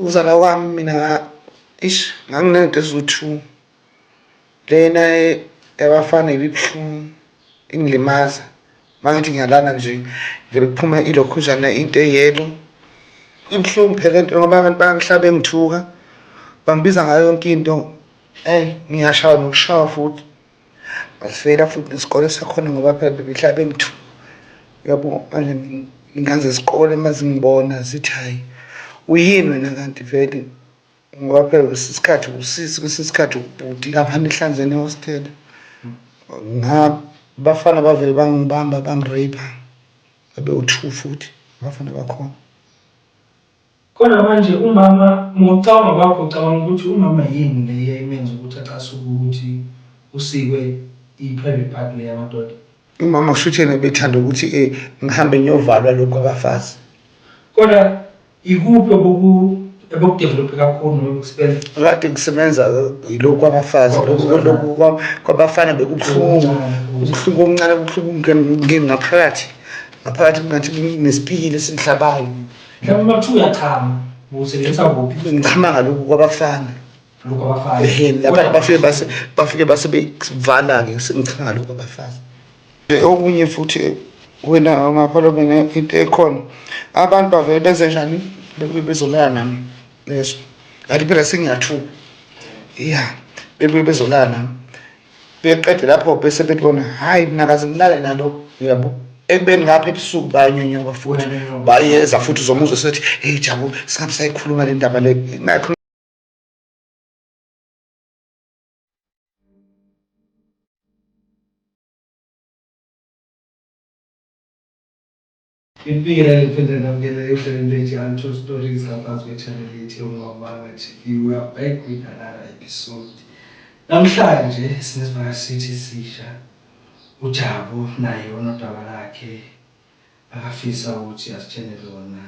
Uzala wami mina ish nganginento eziwu-two lena yabafana ibibuhlungu ingilimaza mangithi ngiyalala nje vele kuphume ilokhuzana into eyelo ibuhlungu phela lento ngoba abantu bayangihlaba bengithuka bangibiza ngayo yonke into eyi ngiyashawa nokushawa futhi Ngasifeyila futhi nesikole sakhona ngoba phela bebehlala bengithuka. Uyabo manje iy'ngane zesikole uma zingibona zithi hhayi uyini wena kanti vele ngoba phela kwesinye isikhathi usisi kwesinye isikhathi ubhuti laphana ehlanzeni ehostela. Abafana bavele bangibamba bangi-rape-a babewu-two futhi abafana bakhona. Kodwa manje umama ngokucabanga kwakho ucabanga ukuthi umama yini le eyayimenza ukuthi acasuke ukuthi usikwe i-private part le yamadoda? Umama kushuthi yena bethanda ukuthi eh ngihambe ngiyovalwa lokhu kwabafazi. Kodwa ikuphi oboku ebokudevelophe kakhulu noma bekusebenza? Kade kusebenza yilokhu kwabafazi lokhu lokhu kwabafana bekubuhlungu ubuhlungu obuncane ubuhlungu ngene ngaphakathi ngaphakathi kungathi kunesipikili esingihlabayo. Mhlawumbe uma kuthiwa uyachama, usebenzisa kuphi? Ngichama ngalokhu kwabafana. Lokhu kwabafana. Ehhe, lapha bafike base bafike base bevala-ke sengichama ngalokhu kwabafana. Okunye futhi wena ungakholwa mina into ekhona abantu bavele benze njani bebuye bezolala nami yezwa kanti phela sengiyathuka ya bebuye bezolala nami Beqede lapho bese bethi bona hayi mina kaze ngilale nalo uyabo. Ekubeni ngapha ebusuku bayanyonyoba futhi bayeza futhi uzomuzwa sethi hey Jabu singabe sayikhuluma le ndaba le ngakho. Ngibingelele ngiphinde namukele ehlelweni lethu i-Untold Stories ngaphansi kwe-channel yethu yoNgwamanga TV. We are back with another episode. Namhlanje sinesivakashi sethu esisha uJabu naye unodaba lakhe akafisa ukuthi asitshele lona.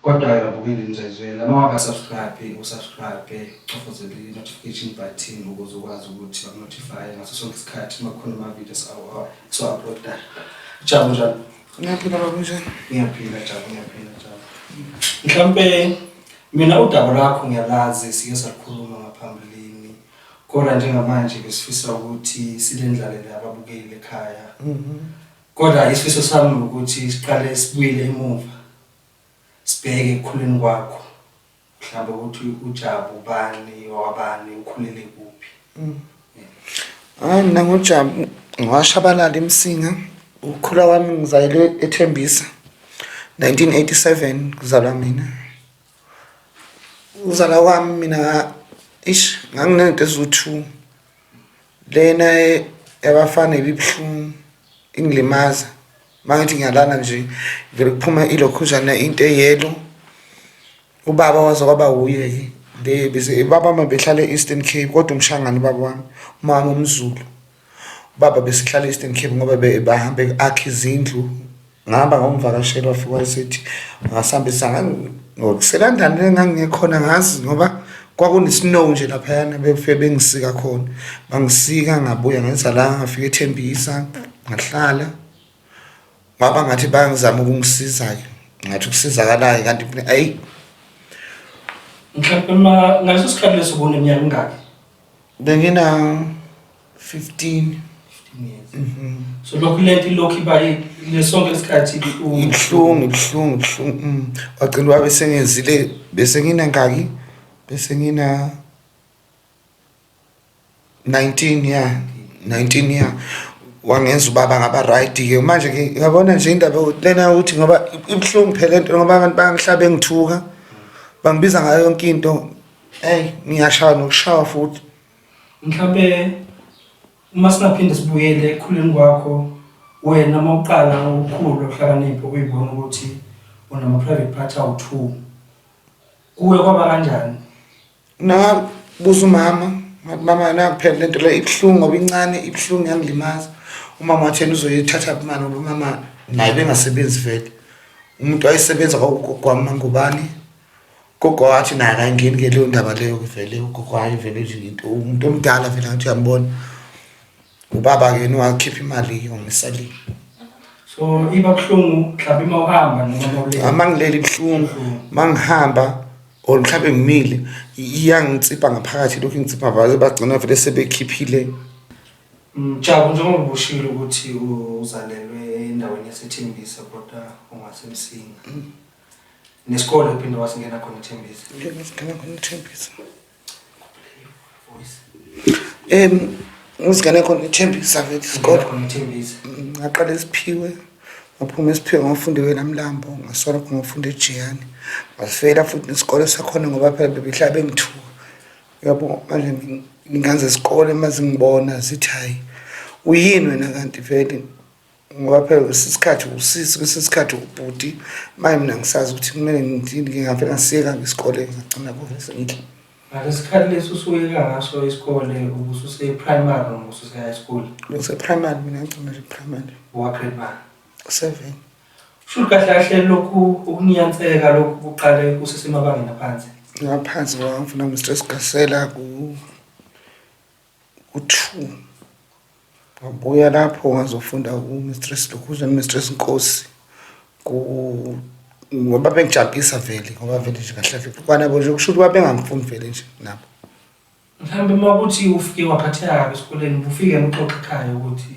Kodwa-ke babukeli nizwezwela uma ungaka-subscribe usubscribe ucofozele i-notification button ukuze ukwazi ukuthi baku-notifye ngaso sonke isikhathi uma kukhona ama-video esiwa-uploadayo. Jabu njani? Ngiyaphila baba unjani? Ngiyaphila Jabu, ngiyaphila Jabu. Mhlampe mina udaba lwakho ngiyalazi sike salukhuluma ngaphambilini kodwa njengamanje besifisa ukuthi silendlalele ababukeli ekhaya. Kodwa isifiso sami ukuthi siqale sibuyele emuva sibheke ekukhuleni kwakho mhlawumbe ukuthi uJabu ubani wakwabani ukhulele kuphi. Hayi mina ngoJabu ngwashabalala eMsinga. Ukukhula kwami ngizalelwe eThembisa 1987 kuzalwa mina. Uzala kwami mina ish nganginento eziwu-two lena yabafana ibibuhlungu ingilimaza mangithi ngiyalala nje vele kuphume ilokhuzana into eyelo ubaba waze kwaba wuye-ke le bese baba wami behlala e-Eastern Cape kodwa umshangane ubaba wami umama umZulu ubaba besihlala e-Eastern Cape ngoba bahambe akhe izindlu Ngihamba ngomvakashela wafika wayesethi ngasihambisa ngokuselandani le ngangingekhona ngazi ngoba kwakune-snow nje laphayana befike bengisika khona bangisika ngabuya ngenza la ngafika ethembisa ngahlala ngaba ngathi bayangizama ukungisiza-ke ngathi ukusizakalayo kanti mina ayi Mhlawumbe uma ngaleso sikhathi leso ubuneminyaka emingaki? Bengina 15 15 years. So lokhu lento ilokhu iba lesonke isikhathi ibuhlungu. Ibuhlungu ibuhlungu ibuhlungu. Mm. Wagcina wabe sengenzile bese nginangaki bese ngina 19 yeah 19 yeah wangenza ubaba ngaba right ke manje ke uyabona nje indaba lena ukuthi ngoba ibuhlungu phela lento ngoba abantu bayangihlaba engithuka bangibiza ngayo yonke into hey ngiyashawa nokushawa futhi Mhlampe uma singaphinde sibuyele ekukhuleni kwakho wena uma uqala ukukhula uhlakaniphe uyibona ukuthi unama-private part awu-two kuwe kwaba kanjani? Ngabuza umama ngathi mama nakuphela lento le ibuhlungu ngoba incane ibuhlungu yangilimaza. Umama wathi yena uzoyithatha kumana ngoba umama naye bengasebenzi vele. Umuntu wayesebenza kwakugogo wami MaNgubane. Ugogo wathi naye akayingeni ke leyo ndaba leyo vele ugogo waye vele nje into umuntu omdala vele ngathi uyambona. Ubaba ke yena wakhipha imali wangisa le. So iba buhlungu mhlawumbe uma uhamba noma uma ulele. Uma ngilele ibuhlungu, uma ngihamba. Or mhlawumbe ngimile iyangitsipha ngaphakathi lokhu ingitsipha baze bagcina vele sebekhiphile. Jabu, njengoba ubushilo ukuthi uzalelwe endaweni yaseThembisa kodwa ungaseMsinga. Nesikole uphinde wasingena khona eThembisa. Ngeke ngisingena khona eThembisa. Voice. Ngizingene khona eThembisa vele isikole. Khona eThembisa. Ngaqala eSiphiwe, ngaphuma eSiphiwe ngafunda eWelamlambo, ngasuka lapho ngafunda eJiyane. Ngasifeyila futhi nesikole sakhona ngoba phela bebehlala bengithuka. Uyabo manje ngingenza isikole uma zingibona zithi hhayi uyini wena kanti vele ngoba phela kwesinye isikhathi usisi kwesinye isikhathi ubhuti manje mina ngisazi ukuthi kumele ngithini ngingavele ngasiyeka isikole ngagcina kuvele sengithi Ngalesikhathi lesi usuyeka ngaso isikole ubususe-primary noma ubususe-high school? Ngise-primary mina ngagcina nje primary. Wa-grade bani? 7. Kusho ukuthi kahle kahle lokhu ukunyanseka lokhu kuqale usesemabangeni aphansi. Ngaphansi ngoba ngifuna Mr Sigasela ku-2. Ngabuya lapho ngazofunda ku-Mistress Lokhuza Mistress Nkosi ku ngoba bengijampisa vele ngoba vele nje kahle kahle kwanabo nje kusho ukuthi babengangifuni vele nje nabo. Mhlawumbe uma kuthi ufike waphatheka kabi esikoleni ubufike uxoxe ekhaya ukuthi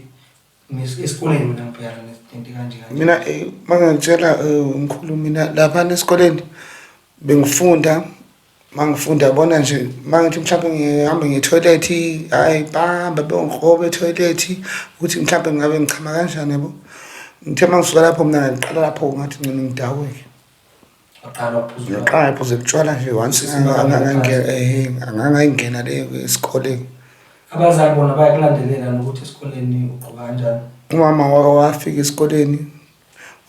esikoleni mina ngibhekana nento kanje kanje. Mina mangangitshela umkhulu mina laphana esikoleni bengifunda mangifunda yabona nje mangithi mhlawumbe ngihambe ngiye etoilet hhayi bahamba beyongikroba etoilet ukuthi mhlawumbe ngingabe ngichama kanjani yabo. Ngithe uma ngisuka lapho mina ngaqala lapho ngathi ngcono ngidakwe-ke. Waqala waphuza utshwala. Ngaqala ngaphuza utshwala nje once ngangayingena leyo esikoleni. Abazali bona bayakulandelela nokuthi esikoleni ugqoka kanjani? Umama wake wafika esikoleni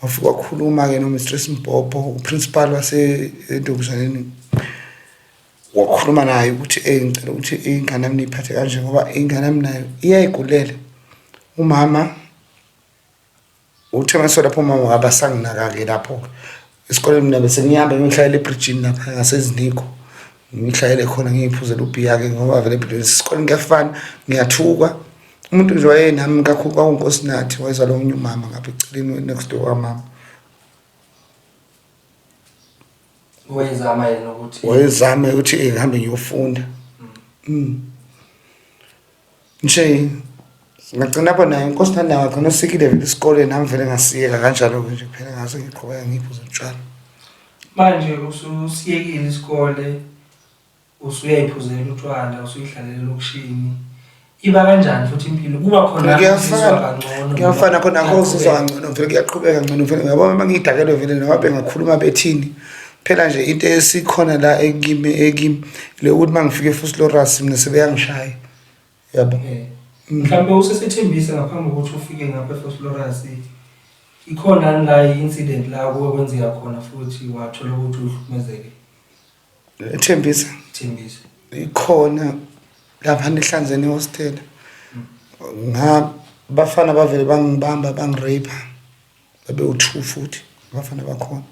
wafika wakhuluma-ke no-Mistress Mbhobho uprincipal waseNtombazaneni wakhuluma naye ukuthi eyi ngicela ukuthi ingane yami niyiphathe kanje ngoba ingane yami nayo iyayigulela. Umama uthe mase lapho umama wabe asanginaka-ke lapho-ke esikoleni mina bese ngihamba ngiyohlalela ebrijini lapha ngaseziniko ngihlalele khona ngiyiphuzela ubhiya-ke ngoba vele ebrijini esikoleni kuyafana ngiyathukwa umuntu nje wayenami kakhulu kwakunkosinathi wayezalwa omunye umama ngapha eceleni next door kwamama. Wayezama yena ukuthi wayezama ukuthi ngihambe ngiyofunda. Nje ngagcina lapho naye inkosi naye wagcina esikile vele isikole nami vele ngasiyeka kanjalo-ke nje phela ngase ngiqhubeka ngiyiphuza utshwala. Manje ususiyekile isikole usuyayiphuzela utshwala usuyihlalela elokishini iba kanjani futhi impilo kuba khona Kuyafana kangcono kuyafana khona akho uzizwa kangcono vele kuyaqhubeka ngcono vele uyabona uma ngiyidakelwe vele noma bengakhuluma bethini phela nje into esikhona la ekimi ekimi le ukuthi uma ngifike eVosloorus mina sebeyangishaya yabo. Mhlawumbe usesethembisa ngaphambi kokuthi ufike ngapha eVosloorus ikhona la i-incident la kuke kwenzeka khona futhi wathola ukuthi uhlukumezeke? Ethembisa Thembisa. Ikhona lapha ehlanzeni ehostela nga bafana bavele bangibamba bangirape babe u-2 futhi abafana bakhona.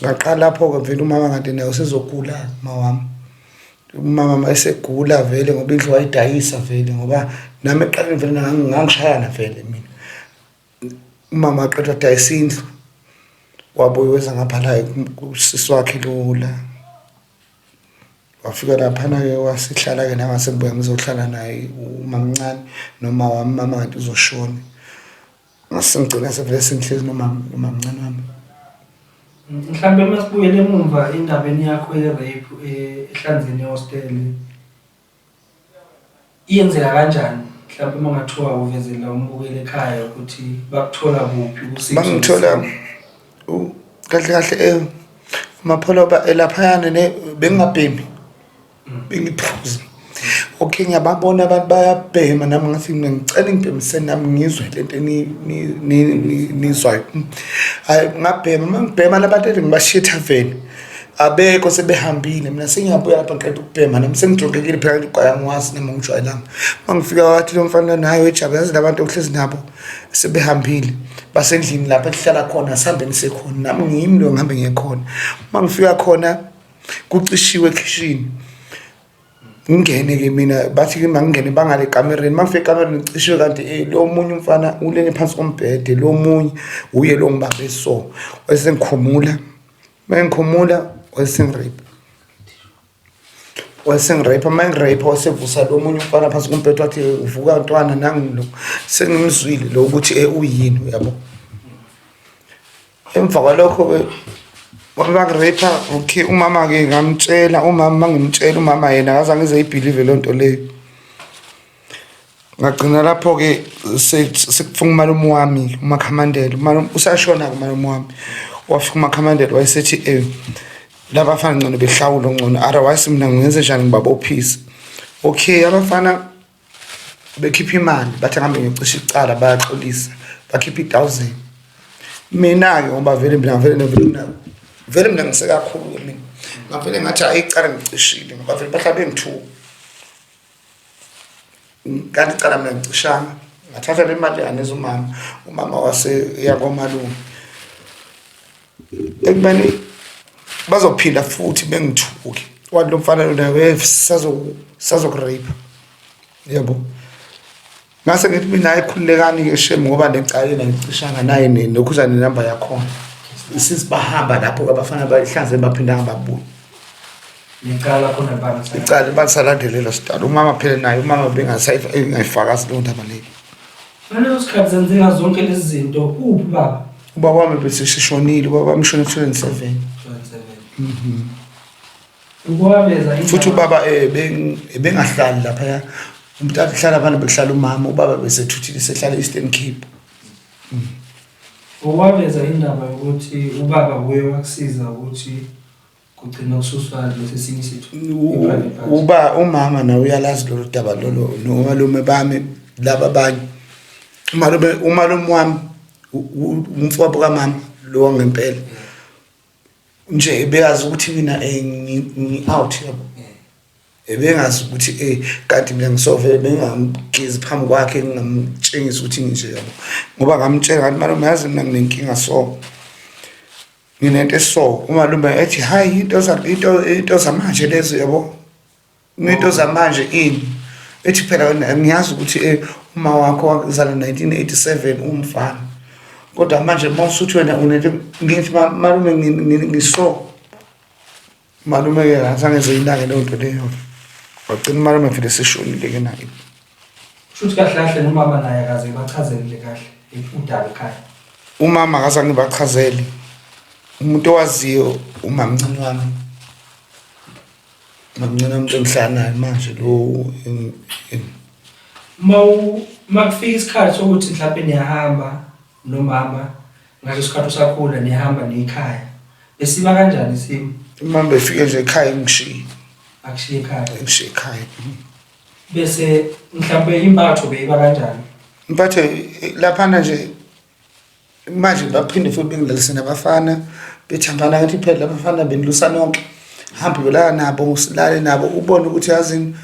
Ngaqala lapho-ke vele umama kanti naye usezogula uma wami. Umama esegula vele ngoba indlu wayidayisa vele ngoba nami ekuqaleni vele ngangishayana vele mina. Umama waqeda wadayisa indlu wabuye weza ngapha la kusisi wakhe lo la. Wafika laphana-ke wasihlala-ke nami ngase ngibuya ngizohlala naye umamncane noma wami umama kanti uzoshona. Ngase ngigcina sevele sengihlezi nomamncane wami. Mhlawumbe uma sibuyele emumva endabeni yakho ye-rape ehlanzeni ehostele iyenzeka kanjani? Mhlawumbe uma ngathiwa uvezela umbukeli ekhaya ukuthi bakuthola kuphi usizo. Bangithola kahle kahle uMapholoba elaphayana ne bengingabhemi bengiphuza. Okay, ngiyababona abantu bayabhema nami ngathi mina ngicela ngibhemise nami ngizwe lento enizwayo. Hhayi ngabhema, uma ngibhema labantu engibashiya ethaveni abekho sebehambile mina sengiyabuya lapha ngiqeda ukubhema nami sengidronkekile phela ugwayi angiwazi nami angijwayelanga. Uma ngifika wathi lo mfana lona hhayi wejabu yazi la bantu ohlezi nabo sebehambile basendlini lapha esihlala khona asihambeni siye khona nami ngiyimi lo ngihambe ngiye khona. Uma ngifika khona kucishiwe ekhishini ngingene-ke mina bathi kimi angingene bangale ekamereni uma ngifika ekamereni kucishiwe kanti lo munye umfana ulele phansi kombhede lo munye uye lo ngibambe so wayesengikhumula. Mengikhumula wayesengirape, wayesengirape. Uma engirape wasevusa lo munye umfana phansi kombhede, wathi uvuka ntwana nangu lo. Sengimzwile lo ukuthi uyini, uyabo. Emva kwalokho-ke bangirape. Okay, umama-ke ngamtshela umama, mangimtshela umama yena akazange ize ibhilive leyo nto leyo. Ngagcina lapho-ke sekufunga umalume wami umakhamandela. Umalume usashona-ke, umalume wami wafika umakhamandela wayesethi labafana ngcono behlawula ngcono, otherwise mina ngingenze njani ngibabophise? Okay, abafana bekhipha imali, bathi ngihambe ngiyocisha icala, bayaxolisa, bakhipha i-1000. Mina-ke ngoba vele mina vele vele mina vele mina ngisekakhulu-ke, mina ngavele ngathi hayi, icala ngicishile, ngoba vele bahlala bengithuka, kanti icala mina ngicishanga. Ngathatha le mali yaneza umama, umama wase ya komalume ekubeni bazophinda futhi bengithuke, wathi lo mfana lona sazoku-rape, yabo. Ngase ngithi mina ayikhululekani-ke shem, ngoba necala lena ngicishanga naye nokhuza nenamba yakhona. Since bahamba lapho abafana bahlanze baphindanga babuya. Icala khona bani? Icala balisalandelela sidala umama phela naye, umama bengayifakazi leyo ndaba leyo. Ngaleso sikhathi zenzeka zonke lezi zinto, uphi baba? Ubaba wami beseshonile, ubaba wami ushone 2007. 2007. Ukwaveza Futhi ubaba ebengahlali laphaya, umuntu ahlala abantu bekuhlala umama, ubaba besethuthile sehlala e-Eastern Cape. Ukwaveza indaba yokuthi ubaba uye wakusiza ukuthi kugcina kususwa lesi esinye isitho, i-private part. Uba umama nawe uyalazi lolu daba lolo, nomalume bami laba abanye, umalume wami umfowabo kamama lo wangempela nje beyazi ukuthi mina ngi-out, yabo. Ebengazi ukuthi kanti mina ngisovele bengamgezi phambi kwakhe, ngingamtshengisi ukuthi nginje, yabo, ngoba ngamtshela ngathi malume, yazi mina nginenkinga, so nginento eso. Umalume ethi hayi, into zamanje lezo, yabo, into zamanje ini. Ethi phela wena ngiyazi ukuthi uma wakho wazala 1987 umfana, kodwa manje uma usuthi wena unento, ngithi malume ngiso malume-ke azange zeyinake leyo nto leyo. Wagcina umalume vele seshonile-ke naye. Kusho ukuthi kahle kahle nomama naye akaze bachazelile kahle udaba ekhaya. Umama akazange bachazele, umuntu owaziyo umamncane wami, mamncane wami engihlala naye manje lo. Uma kufika isikhathi sokuthi mhlawumbe niyahamba nomama ngaleso sikhathi usakhula, nihamba nekhaya, besiba kanjani isimo? Umama befike nje ekhaya ngishiye. Akushiye ekhaya? Ngishiye ekhaya. Bese mhlawumbe impatho beyiba kanjani? Impatho laphana nje manje baphinde futhi bengilalise nabafana, bethambana, ngathi phela labafana benilusa nonke, hambe uyolala nabo, usilale nabo, ubone ukuthi yazini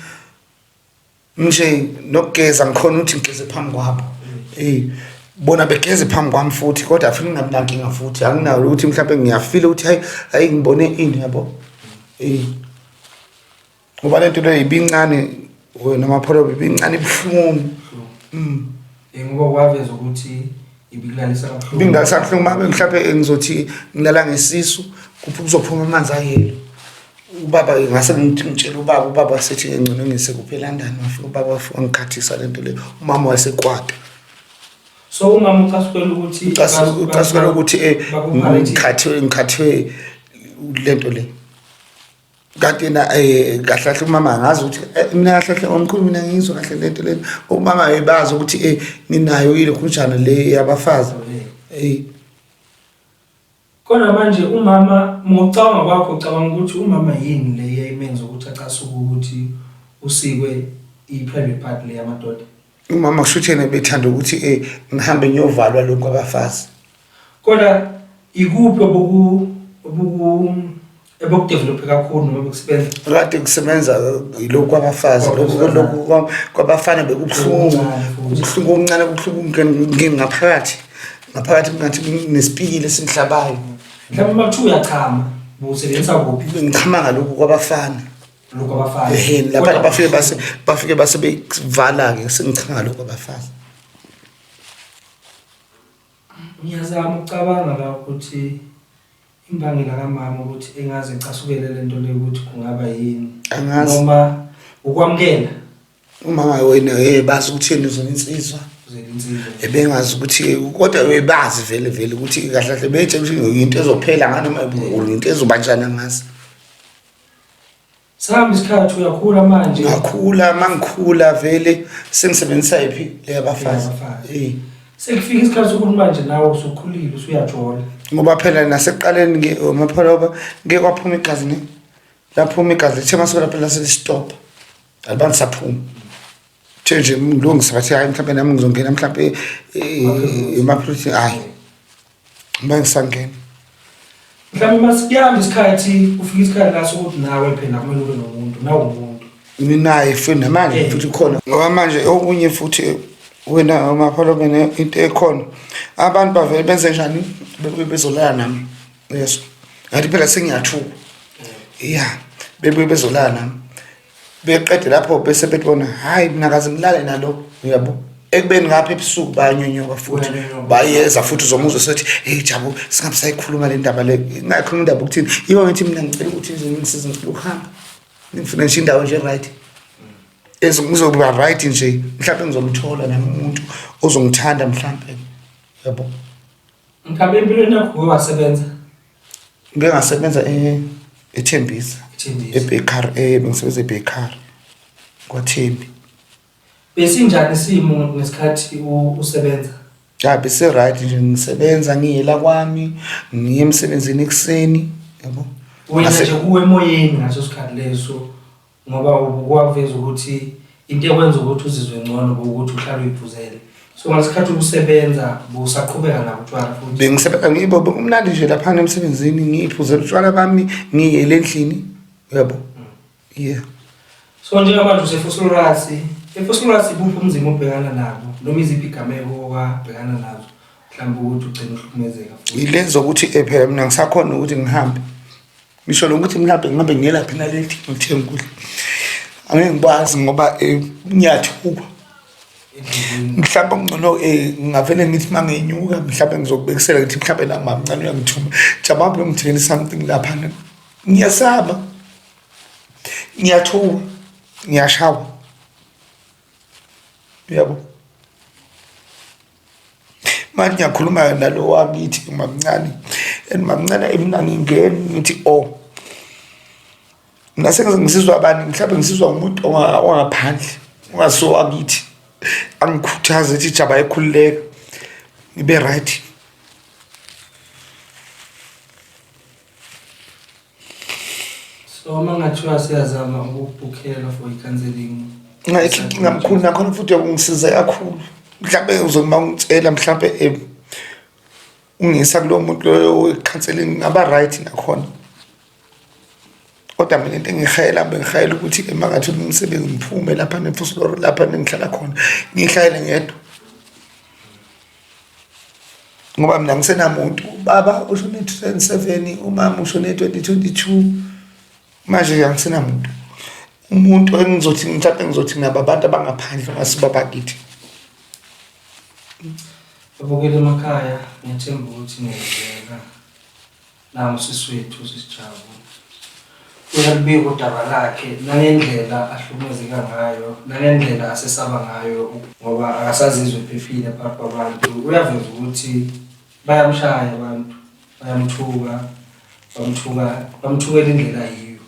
nje nokugeza ngikhona ukuthi ngigeze phambi kwabo, bona begeze phambi kwami futhi, kodwa afike ngingabi nankinga futhi, anginayo ukuthi mhlawumbe ngiyafila ukuthi hayi hayi ngibone ini, yabo, ngoba lento leyo ibincane wena mapholo, ibincane, ibuhlungu. Ngoba kwaveza ukuthi ibikulalisa kabuhlungu. Ibingilalisa kabuhlungu, uma mhlawumbe ngizothi ngilala ngesisu kuphi kuzophuma amanzi ayelo. Ubaba ngase ngithi ngitshela ubaba, ubaba wasethi ngcono ngise kuphi eLondon. Wafika ubaba wangikhathisa lento leyo, umama wayesekwata. So umama ucasukela ukuthi Ucasukela ukuthi ngikhathwe lento le, kanti yena kahle kahle umama angazi ukuthi mina kahle kahle omkhulu mina ngizwa kahle lento le. Umama ebazi ukuthi nginayo ile khunjana le yabafazi. Kodwa manje umama, ngokucabanga kwakho, ucabanga ukuthi umama yini le yayimenza ukuthi acasuke ukuthi usikwe i-private part le yamadoda? Umama kusho ukuthi yena bethanda ukuthi ngihambe ngiyovalwa lokhu kwabafazi. Kodwa ikuphi obuku obuku ebokudevelophe kakhulu noma bekusebenza? Kade kusebenza yilokhu kwabafazi, lokhu kwabafana bekubuhlungu, kubuhlungu okuncane, kubuhlungu ngene ngaphakathi ngaphakathi, kungathi kunesipikile esingihlabayo. Mhlawumbe uma kuthiwa uyachama, busebenzisa kuphi? Ngichama ngalokhu kwabafana. Lokhu kwabafana. Ehhe, lapha bafike base bekuvala-ke, sengichama ngalokhu kwabafazi. Ngiyazama ukucabanga la ukuthi Imbangela kamama ukuthi engaze ecasukele lento le ukuthi kungaba yini? Angazi. Noma ukwamukela. Umama wena bazi ukuthi yena uzona insizwa. Uzela insizwa. Ebengazi ukuthi kodwa bebazi vele vele ukuthi kahle kahle bethe ukuthi into ezophela nganoma into ezobanjani angazi. Sihamba isikhathi uyakhula manje. Ngakhula mangikhula vele sengisebenzisa yiphi le yabafazi. Eh. Sekufika isikhathi sokuthi manje nawe usukhulile usuyajola. Ngoba phela nasekuqaleni ke umapholoba ngeke kwaphuma igazi ne. Laphuma igazi lithe masuka phela selistop. Alibantu saphuma. Uthe nje ngilungisa bathi hayi mhlawumbe nami ngizongena mhlawumbe eh, emaphilisi hayi. Uma ngisangena. Mhlawumbe masiyahamba isikhathi ufika isikhathi la sokuthi nawe phela kumele ube nomuntu nawe umuntu. Nginaye futhi namanje eh. futhi khona ngoba manje okunye futhi wena umaphalobene into ekhona abantu bavele benze njani bebuye bezolala nami yeso ngathi phela sengiyathuka ya bebuye bezolala nami beqede lapho bese bebona hayi mina kaze ngilale nalo uyabo ekubeni ngapha ebusuku bayanyonyoka futhi bayeza futhi uzomuzwa sethi hey jabu singabe sayikhuluma le ndaba le ngayikhuluma indaba ukuthini yibo ngithi mina ngicela ukuthi nje ngisize ngicela ukuhamba ngifuna nje indawo nje right ngizokuba right nje mhlawumbe ngizomthola nami umuntu ozongithanda mhlawumbe yabo Mhlawumbe empilweni yakho uke wasebenza? Ngike ngasebenza eThembisa. Ethembisa. Ebakery, bengisebenza ebakery kwaThembi. Besinjani isimo ngesikhathi usebenza? Ya bese right nje ngisebenza ngiyela kwami, ngiye emsebenzini ekuseni, yabo. Wena nje kuwe emoyeni ngaso sikhathi leso ngoba ubukwaveza ukuthi into ekwenza ukuthi uzizwe ngcono ukuthi uhlale uyiphuzele so ngasikhathi ubusebenza busaqhubeka nabo utshwala futhi bengisebenza ngibo bekumnandi nje laphana emsebenzini ngiyiphuzela utshwala bami ngiyele endlini uyabo yeah so njengamanje usefosolorasi efosolorasi ibuphi ubunzima obhekana nabo noma iziphi igameko owabhekana nazo mhlawumbe ukuthi ugcine uhlukumezeka futhi yilezi zokuthi eh, phela mina ngisakhona ukuthi ngihambe ngisho nokuthi mhlawumbe ngihambe ngiyelaphi nalethi ngithenga ukudla angeke ngikwazi ngoba eh, ngiyathukwa mhlawumbe ngcono um ngingavele ngithi uma ngenyuka mhlawumbe ngizokubekisela ngithi mhlawumbe namamncane uyangithuma jabambe uyongithengela something laphana ngiyasaba ngiyathuka ngiyashawa uyabo manje ngiyakhuluma nalo wakithi mamncane and mamncane mina ngingeni ngithi oh mina sengize ngisizwa bani mhlawumbe ngisizwa umuntu ongaphandle ongasiwo wakithi angikhuthaze ethi jaba ekhululeka ngibe right So uma ngathiwa siyazama ukubhukhela for i-counseling. Ngayikho inkinga mkhulu nakhona futhi uyakungisiza kakhulu. Mhlawumbe uzoma ungitshela mhlawumbe eh, ungisa kulowo muntu loyo we-counseling ngaba right nakhona. Kodwa mina into engihayela bengihayela ukuthi ke mangathi umsebenzi ngiphume lapha nefusiloro lapha nengihlala khona ngihlayele ngedwa. Ngoba mina ngisenamuntu ubaba ushone 2007 umama ushone 2022 manje angisenamuntu umuntu engizothi mhlawumbe ngizothi nabo abantu abangaphandle ongasiba bakithi Babukele emakhaya ngiyathemba ukuthi niyazwela. Nangu sisi wethu usisijabu. Uyalubika udaba lakhe nangendlela ahlukumezeka ngayo nangendlela asesaba ngayo ngoba akasazizwa ephephile phakathi kwabantu. Uyaveza ukuthi bayamshaya abantu, bayamthuka, bamthuka, bamthukela indlela ayiyo.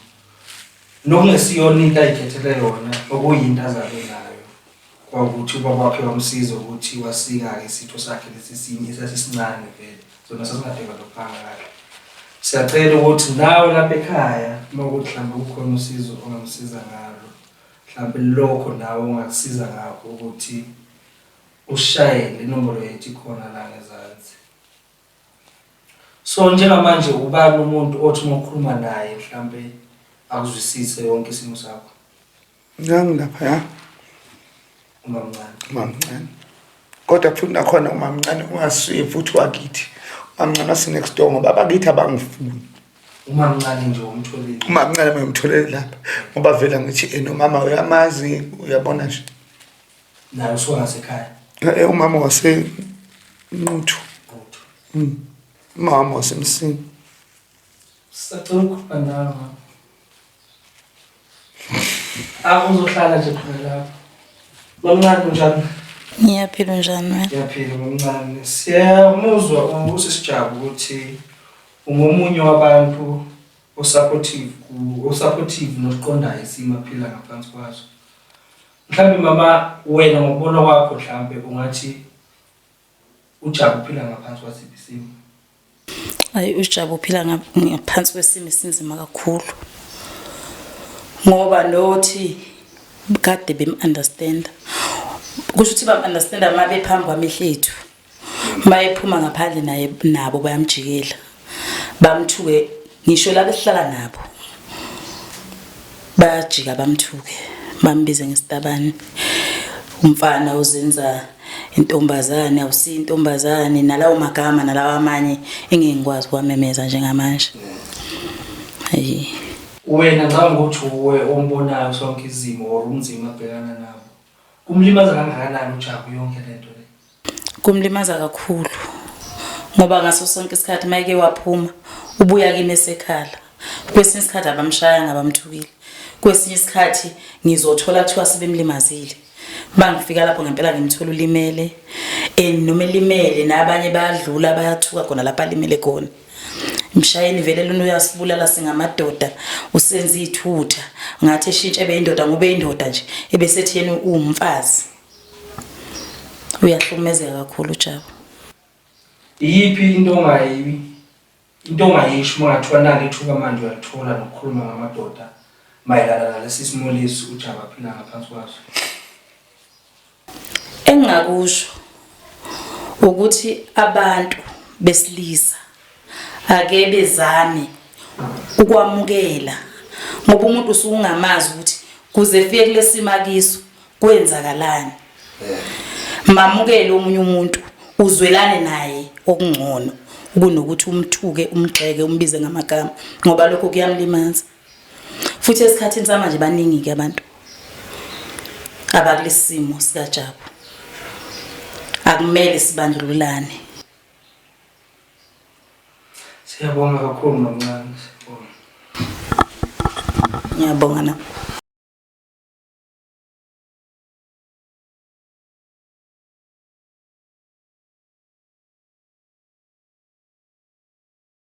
Nokungesiyona into ayikhethele yona okuyinto azalwe nayo. Kwawukuthi ubaba wakhe wamsiza ukuthi wasika-ke isitho sakhe lesi sinye esasisincane vele sona sasingadevelophanga kahle. Siyacela ukuthi nawe lapha ekhaya uma kuthi mhlawumbe kukhona usizo ongamsiza ngalo mhlawumbe lokho nawe ongakusiza ngakho ukuthi usishayele inombolo yethu ikhona la ngezansi. So njengamanje ubani umuntu othi uma ukhuluma naye mhlampe akuzwisise yonke isimo sakho? Ngangilaphaya. Umamncane. Umamncane. Kodwa futhi nakhona umamncane ungasuye futhi wakithi. Umamncane wase next door ngoba abakithi abangifuni. Umamncane nje umtholile. Umamncane ngimtholele lapha ngoba vele ngithi eh nomama uyamazi uyabona nje. Naye usuka ngasekhaya. Eh umama wase Nquthu. Nquthu. Umama wasemsini. Sisacela ukukhuluma nawe mama. Ah, uzohlala nje khona lapho. Mamncane unjani? Ngiyaphila unjani wena? Ngiyaphila mamncane. Siyamuzwa usisijabu ukuthi ungomunye wabantu osupportive ku osupportive noqondayo isimo aphila ngaphansi kwaso. Mhlawumbe mama wena ngokubona kwakho mhlawumbe ungathi uJabu uphila ngaphansi kwasiphi isimo? Hayi uJabu uphila ngaphansi kwesimo esinzima kakhulu. Ngoba nothi kade bem-understand. Kusho ukuthi bam-understanda uma bephambi kwamehlo ethu. Uma ephuma ngaphandle naye nabo bayamjikela. Bamthuke ngisho laba esihlala nabo. Bayajika bamthuke bambize ngesitabane. Umfana uzenza intombazane awusiyo intombazane nalawo magama nalawa amanye engeke ngikwazi ukuwamemeza njengamanje. Hayi. Wena ngicabanga ukuthi uwe ombonayo sonke izimo or ubunzima abhekana nabo. Kumlimaza kangakanani uJabu yonke lento le? Kumlimaza kakhulu ngoba ngaso sonke isikhathi mayeke waphuma ubuya kimi esekhala. Kwesinye isikhathi abamshayanga bamthukile. Kwesinye isikhathi ngizothola kuthiwa sebemlimazile. Bangifika lapho ngempela ngimthola ulimele and noma elimele nabanye bayadlula bayathuka khona lapha alimele khona. Mshayeni vele lona uyasibulala singamadoda usenza ithutha ngathi eshintshe ebe indoda ngoba indoda nje ebesethi yena uwumfazi. Uyahlukumezeka kakhulu uJabu. Iyiphi into ongayi into ongayisho uma ngathiwa nali ithuba manje uyalithola nokukhuluma ngamadoda mayelana nalesi simo lesi uJabu aphila ngaphansi kwaso? Engingakusho ukuthi abantu besilisa ake bezame ukwamukela ngoba umuntu usuke ungamazi ukuthi kuze efike kulesimo akiso kwenzakalani. Mamukele omunye umuntu uzwelane naye okungcono kunokuthi umthuke umgxeke umbize ngamagama ngoba lokho kuyamlimaza. Futhi esikhathini samanje baningi ke abantu abakulesimo sikaJabu. Akumele sibandlululane. Siyabonga kakhulu mamncane, siyabonga. Ngiyabonga nami.